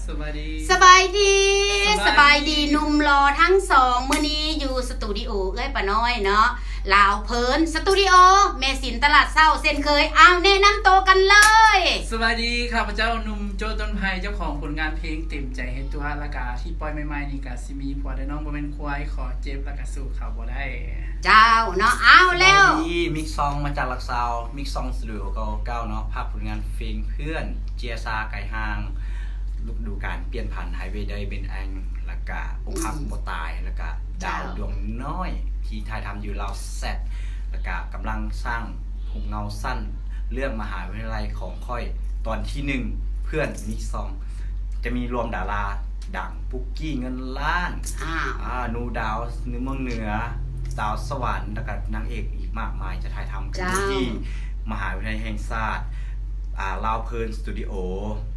ສະບາຍດີ ສະບາຍດີ ສະບາຍດີ ສະບາຍດີ ໜຸ່ມຫຼໍ່ທັງສອງ ມື້ນີ້ຢູ່ສະຕູດິໂອເອື້ອຍປ້ານ້ອຍເນາະ ລາວເພີນສະຕູດິໂອ ແມ່ສິນຕະຫຼາດເຊົ້າເຊັ່ນເຄີຍ. ອ້າວ ແນະນຳໂຕກັນເລີຍ. ສະບາຍດີ ຂ້າພະເຈົ້າໜຸ່ມໂຈ້ຕົ້ນໄພ ເຈົ້າຂອງຜົນງານເພງເຕັມໃຈໃຫ້ຕົວະ ລະກະທີ່ປ່ອຍໃໝ່ໆນີ້ກະຊິມີຜົວແດ່ນ້ອງບໍ່ແມ່ນຄວາຍ ຂໍເຈັບ ລະກະສູ້ເຂົາບໍ່ໄດ້. ເຈົ້າເນາະ ອ້າວແລ້ວ ສະບາຍດີ ມິກຊອງມາຈາກຫຼັກຊາວ ມິກຊອງສະຕູດິໂອເກົ້າເກົ້າເນາະ ຝາກຜົນງານເພງເພື່ອນ ເຈຍຊາໄກຫ່າງ ລະດູການປ່ຽນຜັນ ໄຮເວໄດເບນແອງ ລະກະອົກຫັກບໍ່ຕາຍ ລະກະດາວດວງນ້ອຍ ທີ່ຖ່າຍທຳຢູ່ລາວແຊັດ ລະກະກຳລັງສ້າງຮູບເງົາຊັ້ນເລື່ອງມະຫາວິທະຍາໄລຂອງຂ້ອຍ ຕອນທີໜຶ່ງ ເພື່ອນມິກຊອງ ຈະມີລວມດາລາດັງ ປຸກກີ້ເງິນລ້ານ ອາ ອາ ນູດາວ ເມືອງເໜືອ ດາວສະຫວັນ ລະກະນາງເອກອີກມາກມາຍ ຈະຖ່າຍທຳກັນຢູ່ທີ່ມະຫາວິທະຍາໄລແຫ່ງຊາດ ອາ ລາວເພີນສະຕູດິໂອ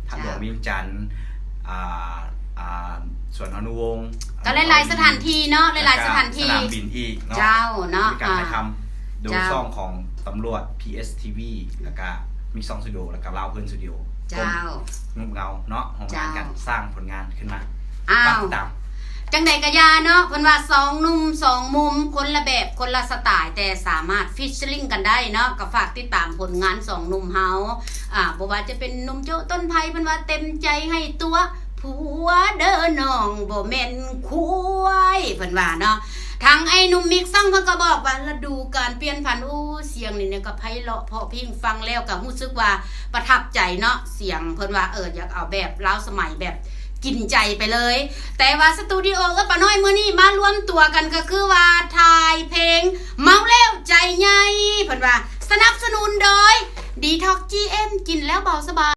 ທາງຫຼວງວຽງຈັນ ອາ ອາ ສວນອະນຸວົງ ກໍຫຼາຍໆສະຖານທີ່ເນາະ ຫຼາຍໆສະຖານທີ່ ສະໜາມບິນອີກເນາະ ເຈົ້າເນາະ ມີການຖ່າຍທຳໂດຍຊ່ອງຂອງຕຳຫຼວດ ພີເອສທີວີ ລະກະມິກຊອງສະຕູດິໂອ ລະກະລາວເພີນສະຕູດິໂອ ເຈົ້າ ກົມຮູບເງົາເນາະ ຮ່ວມງານກັນ ເຈົ້າ ສ້າງຜົນງານຂຶ້ນມາ ອ້າວ ຝາກຕິດຕາມ. ຈັ່ງໃດກະຢ່າເນາະ ເພິ່ນວ່າສອງໜຸ່ມສອງມຸມ ຄົນລະແບບຄົນລະສະໄຕລ໌ ແຕ່ສາມາດຟີດເຊີລິງກັນໄດ້ເນາະ ກໍຝາກຕິດຕາມຜົນງານສອງໜຸ່ມເຮົາ ອາ ບໍ່ວ່າຈະເປັນໜຸ່ມໂຈ້ຕົ້ນໄພ ເພິ່ນວ່າເຕັມໃຈໃຫ້ຕົວະ ຜົວເດີນ້ອງ ບໍ່ແມ່ນຄວາຍ ເພິ່ນວ່າເນາະ. ທາງໄອ້ໜຸ່ມມິກຊອງເພິ່ນກໍບອກວ່າ ລະດູການປ່ຽນຜັນ ໂອ້ ສຽງນີ້ນະກໍໄພເລາະເພາະພິງ ຟັງແລ້ວກໍຮູ້ສຶກວ່າປະທັບໃຈເນາະ ສຽງເພິ່ນວ່າ ເອີ ຢາກເອົາແບບລາວສະໄໝ ແບບກິນໃຈໄປເລີຍ. ແຕ່ວ່າສະຕູດິໂອເອື້ອຍປ້ານ້ອຍມື້ນີ້ມາລວມຕົວກັນ ກໍຄືວ່າຖ່າຍເພງເມົາແລ້ວໃຈໃຫຍ່ ເພິ່ນວ່າ ສະໜັບສະໜູນໂດຍ ດີທັອກ ຈີເອັມ ກິນແລ້ວເບົາສະບາຍ.